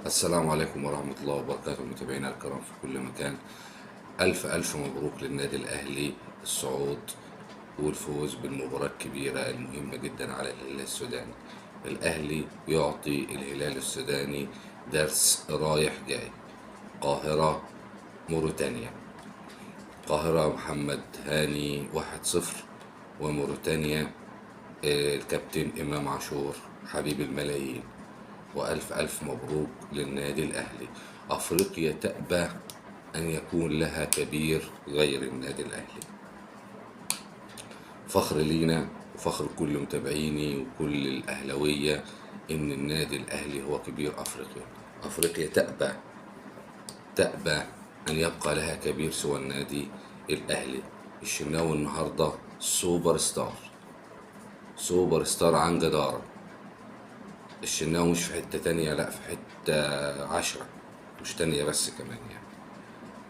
السلام عليكم ورحمة الله وبركاته، متابعينا الكرام في كل مكان. ألف ألف مبروك للنادي الأهلي الصعود والفوز بالمباراة الكبيرة المهمة جدا على الهلال السوداني. الأهلي يعطي الهلال السوداني درس رايح جاي. قاهرة موريتانيا، القاهرة محمد هاني 1-0، وموريتانيا الكابتن إمام عاشور حبيب الملايين. وألف ألف مبروك للنادي الأهلي. أفريقيا تأبى أن يكون لها كبير غير النادي الأهلي. فخر لينا وفخر كل متابعيني وكل الأهلوية إن النادي الأهلي هو كبير أفريقيا. أفريقيا تأبى أن يبقى لها كبير سوى النادي الأهلي. الشناوي النهاردة سوبر ستار، سوبر ستار عن جدارة. الشناوي مش في حتة تانية، لا في حتة 10 مش تانية بس كمان.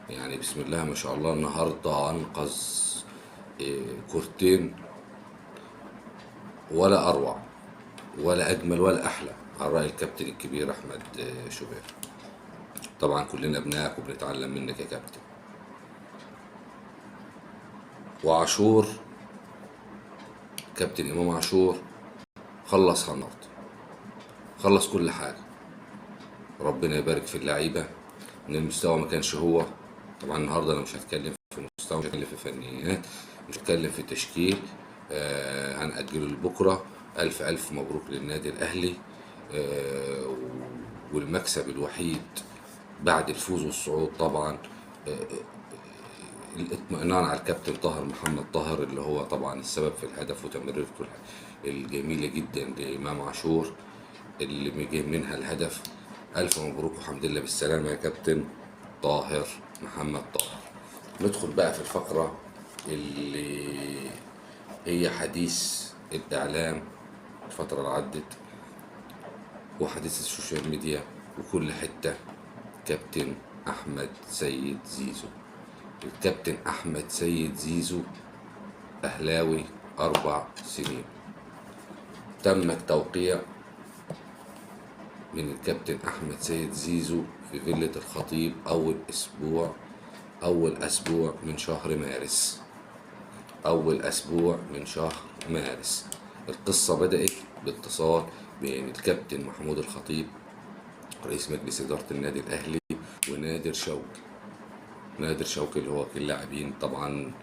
يعني بسم الله ما شاء الله، النهاردة أنقذ كورتين ولا أروع ولا أجمل ولا أحلى على رأي الكابتن الكبير أحمد شوبير. طبعا كلنا ابنائك وبنتعلم منك يا كابتن. وعاشور، كابتن إمام عاشور خلص النهارده، خلص كل حاجة. ربنا يبارك في اللعيبة. إن المستوى ما كانش هو، طبعا النهارده أنا مش هتكلم في مستوى، مش هتكلم في فنيات، مش هتكلم في تشكيل، هنأجله لبكرة. ألف ألف مبروك للنادي الأهلي، والمكسب الوحيد بعد الفوز والصعود طبعا، الاطمئنان على الكابتن طاهر محمد طاهر اللي هو طبعا السبب في الهدف وتمريرته الجميلة جدا لإمام عاشور اللي جه منها الهدف. ألف مبروك والحمد لله بالسلامة يا كابتن طاهر محمد طاهر. ندخل بقى في الفقرة اللي هي حديث الإعلام الفترة اللي عدت وحديث السوشيال ميديا وكل حتة، كابتن أحمد سيد زيزو. الكابتن أحمد سيد زيزو أهلاوي 4 سنين. تم التوقيع من الكابتن أحمد سيد زيزو في فيلة الخطيب أول أسبوع من شهر مارس. أول أسبوع من شهر مارس. القصة بدأت باتصال بين الكابتن محمود الخطيب رئيس مجلس إدارة النادي الأهلي ونادر شوقي. نادر شوقي اللي هو وكيل اللاعبين طبعا،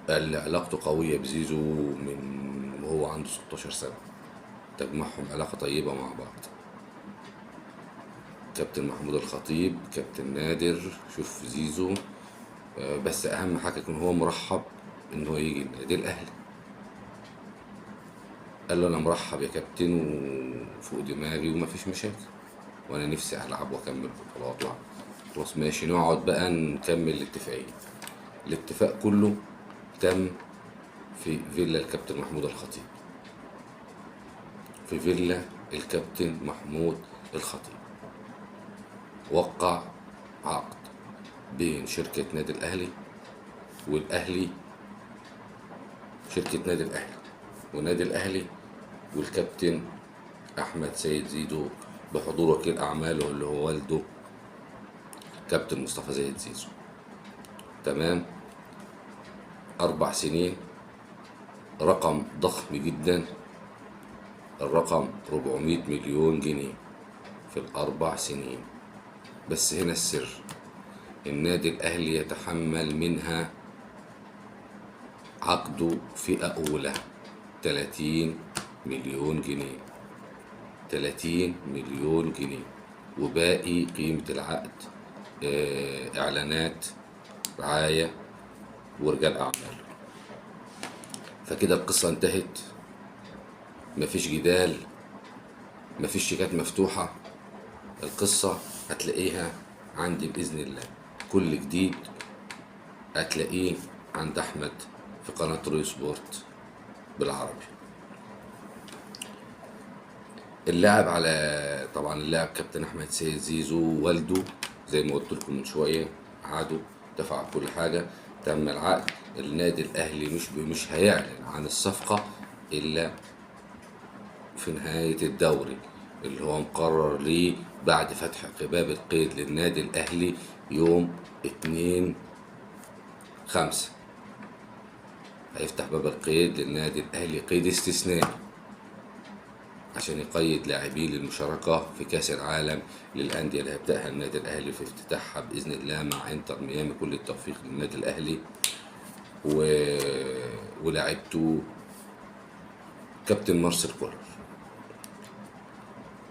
اللي علاقته قوية بزيزو من وهو عنده 16 سنة، تجمعهم علاقة طيبة مع بعض. كابتن محمود الخطيب، كابتن نادر، شوف زيزو، بس أهم حاجة يكون هو مرحب إن هو يجي النادي الأهلي. قال له أنا مرحب يا كابتن وفوق دماغي ومفيش مشاكل، وأنا نفسي ألعب وأكمل بطولات وأعمل. خلاص ماشي، نقعد بقى نكمل الاتفاقية. الاتفاق كله تم في فيلا الكابتن محمود الخطيب. في فيلا الكابتن محمود الخطيب وقع عقد بين شركة نادي الأهلي والأهلي، شركة نادي الأهلي ونادي الأهلي والكابتن أحمد سيد زيزو بحضور وكيل أعماله اللي هو والده كابتن مصطفى سيد زيزو. تمام، 4 سنين، رقم ضخم جدا، الرقم 400 مليون جنيه في ال4 سنين. بس هنا السر، النادي الأهلي يتحمل منها عقده فئة أولى 30 مليون جنيه، 30 مليون جنيه، وباقي قيمة العقد إعلانات، رعاية، ورجال أعمال. فكده القصة انتهت، مفيش جدال، مفيش شيكات مفتوحة. القصة هتلاقيها عندي بإذن الله، كل جديد هتلاقيه عند أحمد في قناة روي سبورت بالعربي. اللاعب على طبعا اللاعب كابتن أحمد سيد زيزو والده زي ما قلت لكم من شوية قعدوا دفعوا كل حاجة، تم العقد. النادي الأهلي مش هيعلن عن الصفقة إلا في نهاية الدوري، اللي هو مقرر ليه بعد فتح باب القيد للنادي الأهلي يوم 2/5. هيفتح باب القيد للنادي الأهلي قيد استثنائي عشان يقيد لاعبيه للمشاركة في كأس العالم للأندية اللي هيبدأها النادي الأهلي في افتتاحها بإذن الله مع انتر ميامي. كل التوفيق للنادي الأهلي ولاعبته كابتن مارسيل كولر.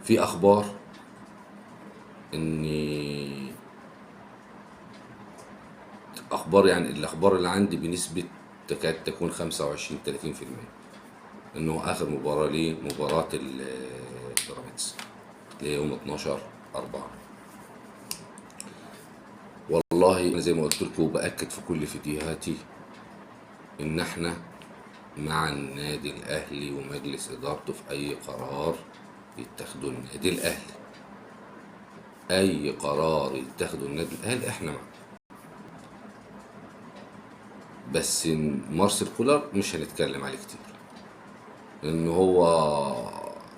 في أخبار إن أخبار، يعني الأخبار اللي عندي بنسبة تكاد تكون 25-30% إنه آخر مباراة ليه مباراة البيراميدز اللي هي يوم 12/4. والله أنا زي ما قلت لكم وبأكد في كل فيديوهاتي إن إحنا مع النادي الأهلي ومجلس إدارته في أي قرار يتخذه النادي الأهلي. أي قرار يتخذه النادي الأهلي إحنا معاه. بس مارسيل كولر مش هنتكلم عليه كتير لأن هو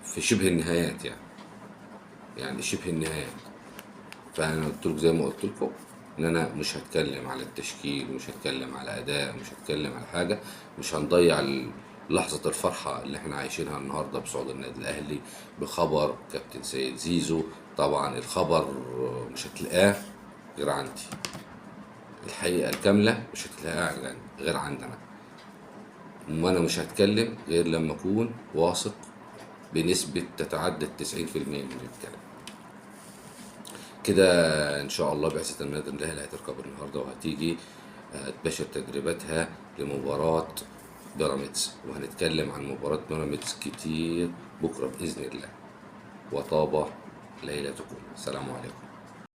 في شبه النهايات، يعني شبه النهايات. فأنا قلت لكم زي ما قلت لكم إن أنا مش هتكلم على التشكيل، ومش هتكلم على أداء، مش هتكلم على حاجة، مش هنضيع لحظة الفرحة اللي احنا عايشينها النهاردة بصعود النادي الأهلي بخبر كابتن سيد زيزو. طبعا الخبر مش هتلاقاه غير عندي، الحقيقة الكاملة مش هتلاقيها غير عندنا، وأنا مش هتكلم غير لما أكون واثق بنسبة تتعدى 90% من الكلام. كده إن شاء الله بعثة النادي الأهلي هتركب النهاردة وهتيجي هتباشر تدريباتها لمباراة بيراميدز، وهنتكلم عن مباراة بيراميدز كتير بكرة بإذن الله. وطاب ليلتكم، السلام عليكم.